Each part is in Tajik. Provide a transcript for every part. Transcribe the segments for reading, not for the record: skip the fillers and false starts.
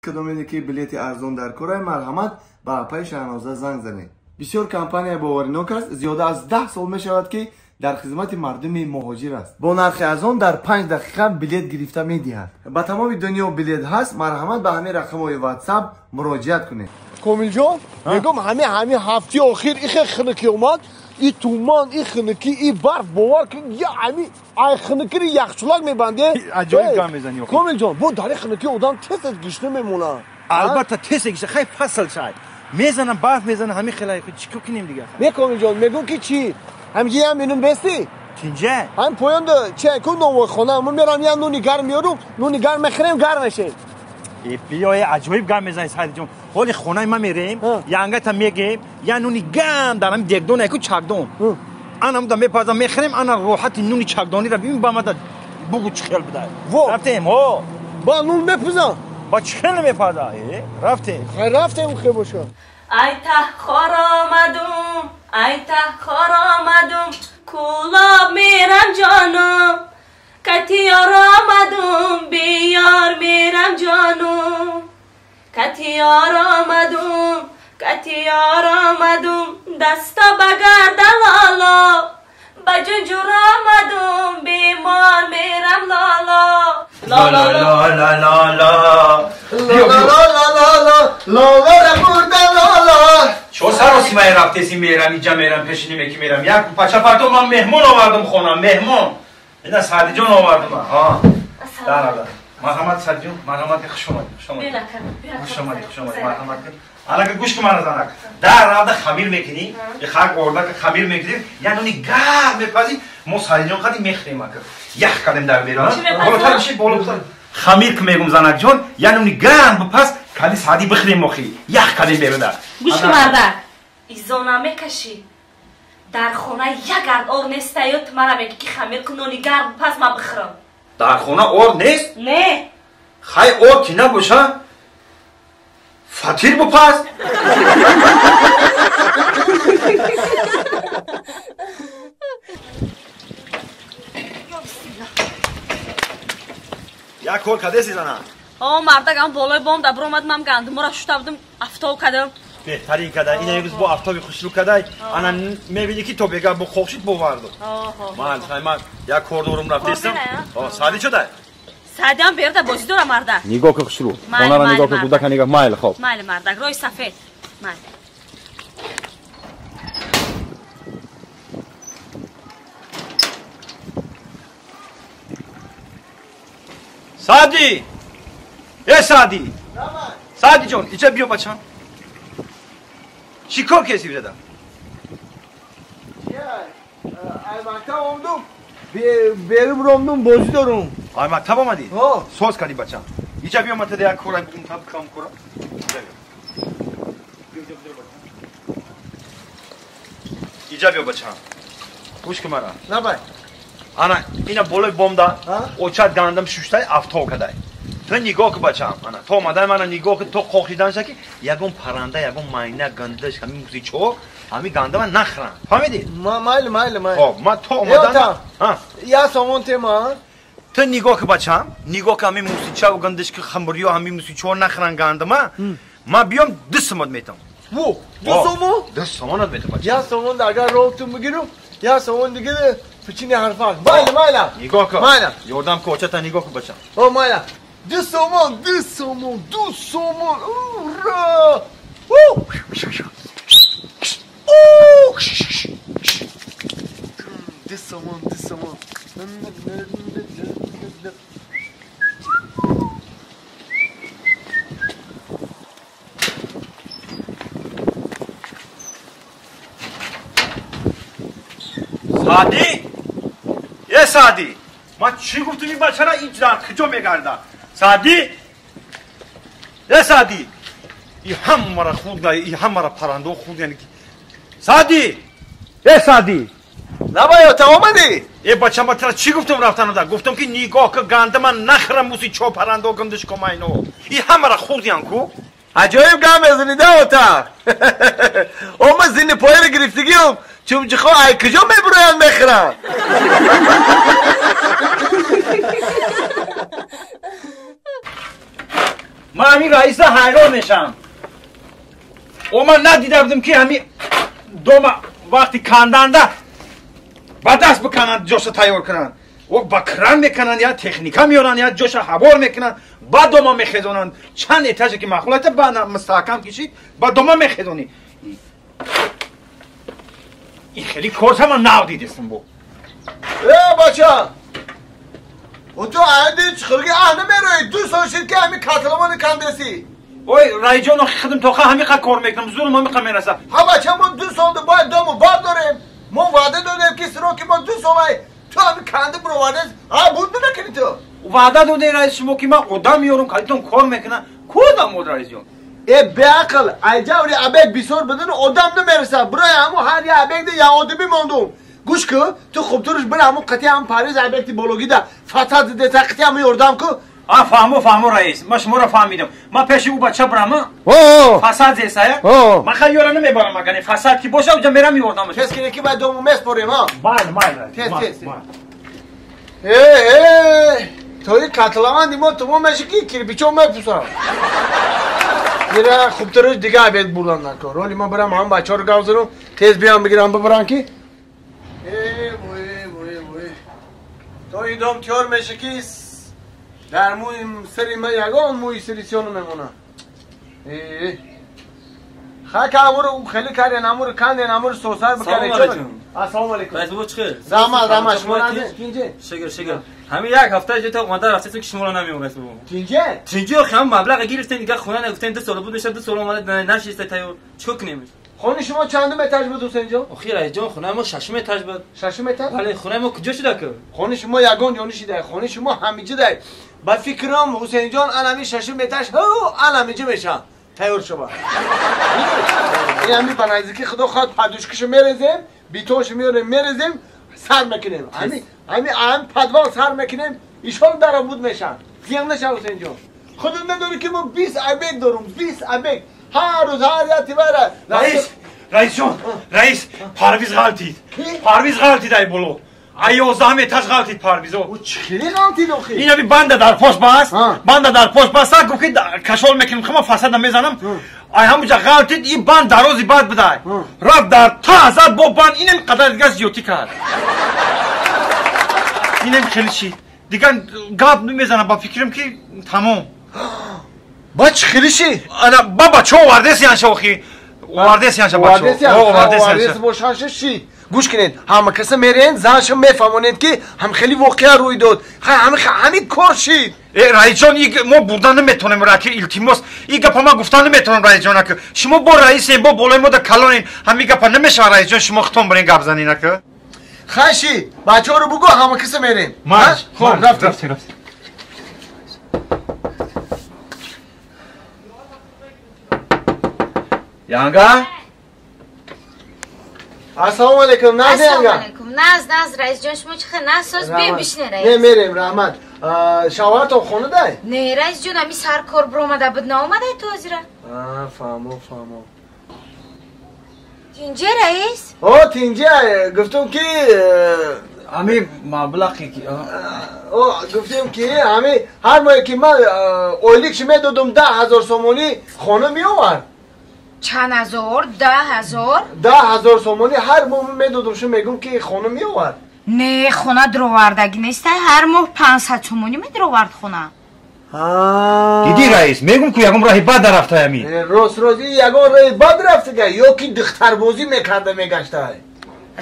Кадомеде ки билети арзон дар корай, марҳамат ба апаи Шаҳноза занг занед. Бисёр компания боваринок аст, зиёда аз 10 сол мешавад ки дар хизмати мардуми муҳоҷир аст. Бо нархи арзон дар 5 дақиқа билет гирифта медиҳад. Ба тамоми дунё билет ҳаст, марҳамат ба ҳамин рақамҳои WhatsApp муроҷиат кунед. Комилҷон, мегӯм ҳамин ҳафтаи охир ихе хунукӣ омад, и туман, и хунукӣ, и барф, бовар кун, я ҳами ай хунукири яхчулак мебанде. Аҷоиб гап мезанӣ. Комилҷон, бо дар хунукӣ одам тез тез гишна мемонад. Албатта тез гишна, хай фасл шай. Мезанам, барф мезанам, ҳамин хелай, чӣ кор кунем дигар? Не Комилҷон, мегӯм ки чӣ? Ҳамҷи ям минун бести? Чинҷа? Ҳам поёнда чӣ ку новойхона, мо мерам я нуни гарм меёрум, нуни гарм мехӯрем, гарм мешем. Биё, аҷоиб гап мезанӣ Саидҷон. Ҳоли хонаи ма мерем, янгата мегем, я нуни гарм дар ҳамин дегдон яку чакдон. Анамда мепазам, мехӯрем, ана роҳати нуни чакдониро бибин, ба мада бугу чӣ хел бидай. Рафтем, ҳо. Ба нун мепузам. Ба чӣ хел намепаза? Рафтем. Хай рафтем хе боша. Ай тахор омадум, ай тахор омадум, кулоб мерам ҷонум, катиёр омадум, биёр мерам ҷонум, катиёр омадум, катиёр омадум, даста ба гардан лоло, ба ҷунҷур омадум, бемор мерам лоло. Ла ла ла ла ла ла ла ла ла бурда ла ла. Чо саросимаи рафтеси мерам, иҷа мерам, пешини меки мерам. Як пача партом ман меҳмон овардум хона, меҳмон. Ина Саъдиҷон овардум. Да, да. Марҳамат Саъдиҷон, марҳамат, хуш омадӣ, хуш омадӣ. Хуш омадӣ, хуш омадӣ, марҳамат. Анака гӯш кун мана занак. Дар равда хамир мекунӣ, хак орда хамир мекунӣ, я нуни гарм мепазӣ, мо Саъдиҷон қади мехӯрем ака. Ях кардем дар берун. Болотар биши, болотар. Хамир ки мегум занакҷон, я нуни гарм бипаз, кади Саъдӣ бихӯрем охи. Ях кардем берунда. Гӯш кун мардак. Изона мекашӣ. Дар хона як гард ор нест, ё ту мара мегӣ ки хамир кун, нони гарм паз ма бихӯрам. Дар хона ор нест? Не. Хай ор ки набоша, фатир бипаз. Як кор кардеси зана? О, мардак, ам болои бом да биромад, ман гандумора шута будам, афтоб кардам. Беҳтарин када, ина имрӯз бо афтоби хушрӯ кадай, ана мебинӣ ки то бега бо хокшид боварду. Ман хай ман як кор дорум рафтестам. Саъдӣ чо дай? Саъдиам берда бозӣ дора мардак. Нигоҳ ки хушрӯ. Хонара нигоҳ ки, кӯдака нигоҳ, майл хоб. Майли мардак, роҳи сафед. Майли. Саъдӣ! Э Саъдӣ! Саъдиҷон, иҷа биё бачам. Чӣ кор кардӣ бизада? Ай мактаб омадум, берун ромдум, бозӣ дорум. Ай мактаб омадӣ? Соз кардӣ бачам. Иҷа биё, ман тада як кора бигум, та бикам кора. Иҷа биё. Иҷа биё бачам. Гӯш кун мара. Набай. Ана ина болои бомда очат гандам шуштай афтоб кадай. Ту нигоҳ кун бачам. Ана то омадай мана нигоҳ кун, то қоқидан ки ягон паранда, ягон майна, гандаш, ҳамин мусичо, ҳамин гандама нахӯранд. Фаҳмидӣ? Майли, майли, майли. Хоб, ман то омадан. Я сомон тема. Ту нигоҳ кун бачам, нигоҳ кун ҳамин мусича гандаш ки хамбурё, ҳамин мусичо нахӯранд гандама. Ман биём 2 сомон метам. Во, 2 сомон? 2 сомонат метам бачам. Я сомон агар роҳтун бигирам, я сомон дига пичини ҳарфак. Майли, майли. Нигоҳ кун. Майли. Ёрдам кун, очата нигоҳ кун бачам. О, майли. 2 сомон, 2 сомон, 2 сомон. Ура! 2 сомон, 2 сомон. Саъдӣ? Э Саъдӣ! Ман чӣ гуфтум ин бачара ин дар куҷо мегарда? Саъдӣ? Э Саъдӣ! И ҳамара хурда, и ҳамара парандо хурд, яъне Саъдӣ! Э Саъдӣ! Набаё, та омадӣ? Э бача, ман тара чӣ гуфтум рафтанада? Гуфтум ки нигоҳ ки гандама нахӯрам муси чо парандо гандиш комайно. И ҳамара хурдиян ку? Аҷоиб гап мезанӣ да ота. Ома зини пояро гирифтагиам, чумчиқо ай куҷо мебуроянд мехӯранд? Ман ҳамин раиса ҳайрон мешам. О ман надида будам ки ҳамин дома вақти канданда ба даст бикананд, ҷоша тайёр кунанд. О ба кран мекунанд, я техника меоранд, я ҷоша ҳавор мекунанд, ба дома мехезонанд. Чанд этаже ки маъқул айта, ба мустаҳкам кишид, ба дома мехезонӣ. Ин хеле корта ман нав дидистам бо. Э бача! Ту айди чиқирги аҳ намерои, 2 сол шид ки ҳамин катловани кандеси. Ой, раиҷон, охи хидм тоқа ҳамиқа кор мекунам, зурм ҳамиқа мераса. Ҳа бача, мо 2 солда бояд дому бардорем. Мо ваъда додем ки сроки мо 2 солай. Ту ҳамин канди бировардес, ҳа буд накунӣ ту. Ваъда додем раис шумо ки ман одам меорам, калитон кор мекунам. Кудам од раисҷон? Э беақл, айҷаври абек бисёр бидуни одам намераса. Бирои ҳамун ҳар я абекда я одами мондум. Гӯш ку, ту хубтурш бира ҳамун қатъи ҳам Париз объекти бологида фасад дидеса қатъи ҳамун ёрдам ку. А фаҳмо, фаҳмо раис, ман шуморо фаҳмидам. Ман пеши ӯ бача бирам, фасад зесая. Ман хай ёра намебарам, агар фасад ки боша, уҷа мерам ёрдам. Тез кине ки баъд дому меспорем, а? Майли, майли. Тез, тез. Э, тои катлаванди мо тумон меши ки кирпичо мепусам. Ира хубтурш дига объект бурдан накор. Роли ман бирам ҳам бачаро гав занам, тез биям бигирам бибарам ки. То ин дом тиёр меше ки дар мӯи сари ман ягон мӯи сари сиён мемонад. Ха амуро хеле карден, амуро канден, амуро сосар бикарден. Ассалому алайкум. Раис бобо чӣ хел? Раҳмат, раҳмат. Шумо назин? Тинҷе? Шукр, шукр. Ҳамин як ҳафта ҷо омада рафтесем ки шуморо намеём раис бобо. Тинҷе? Тинҷе охи ҳам маблағ гирифтем, дигар хона нагуфтем, 2 сол буд мешад, 2 сол омада нашиста тайёр. Чикор кунем? Хонаи шумо чандум этаж буд, Ҳусейнҷон? Охи раисҷон, хонаи мо шашум этаж буд. Шашум этаж? Бале, хонаи мо куҷо шуда ку? Хонаи шумо ягон ҷо нишида, хонаи шумо ҳамиҷа дай. Ба фикрам Ҳусейнҷон анами шашум этаж, ҳу анамиҷа мешавад. Тайёр шава. Ин ҳами ба наздики худо хоҳад подушкашо мерезем, бетоншо меорем, мерезем, сар мекунем. Ҳами ҳами подвал сар мекунем, ишон даробуд мешавад. Зиён нашав Ҳусейнҷон. Худат медонӣ ки мо 20 объект дорум, 20 объект. Ҳар рӯз ҳар як тивара. Раис, раисҷон, раис, Парвиз ғалтид. Парвиз ғалтид ай боло. Ай 11 этаж ғалтид Парвизо. Ӯ чӣ хеле ғалтид охи? Ин ҳами банда дар пош баст, банда дар пош баст, гуфт ки кашол мекунем, хама фасада мезанам. Ай ҳамуҷа ғалтид, ин банд дарози бад будай. Рафт дар та зад бо банд, инам қадар дигар зиёдтӣ кард. Инам хеле шид. Дигар гап намезанам, ба фикрам ки тамом. Ба чӣ хеле шид? Ана ба бачо овардес янша охи. Овардес янша бачо. Овардес бошанша шид. Гӯш кунед, ҳама каса мерен, занша мефаҳмонед ки ҳам хеле воқеа рӯй дод. Ҳамин кор шид. Э раисҷон, мо бурдан наметавонем, раки илтимос. Ин гапа ман гуфтан наметавонам раисҷон ака. Шумо бо раисем, бо болои мо да калонен. Ҳамин гапа намешавад раисҷон, шумо худтон барин гап занин ака. Хай шид, бачаҳоро бугӯ, ҳама каса мерем. Хоб, рафтем, рафтем. Янга? Ассалому алайкум, Наз янга. Ассалому алайкум. Наз, Наз, раисҷон, шумо чӣ хел Наз соз бием бишне, раис. Не мерем, раҳмат. Шавҳаратон хона дай? Не, раисҷон, ҳами сар кор биромада буд, наомадай то ҳозира. Фаҳмо, фаҳмо. Тинҷе, раис? О, тинҷе, гуфтум ки ҳами маблағе ки о, гуфтем ки ҳами ҳар моҳе ки ман ойликши медодум 10 000 сомонӣ хона меовард. Чанд ҳазор? 10 000? 10 000 сомонӣ ҳар моҳ медодум, шу мегум ки хона меовард. Не, хона дуровардагӣ неста, ҳар моҳ 500 сомонӣ медуровард хона. Дидӣ раис, мегум ку ягон роҳи бад дарафта ҳами. Рост, рост, ягон роҳи бад рафтага ё ки духтарбозӣ мекарда мегашта.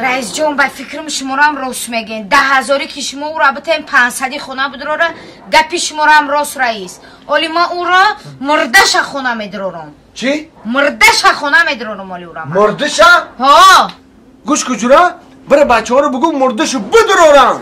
Раисҷон, ба фикрам шуморо рост мегӯен. 10 000 ки шумо ӯро битаем 500 хона бидурора, гапи шуморо рост, раис. Оли ман ӯро мурдаша хона медурорам. Чӣ? Мурдаша хона медурорам оли ӯро. Мурдаша? Ҳо. Гӯш куҷура, бира бачаҳоро бугӯ мурдашу бидурорам.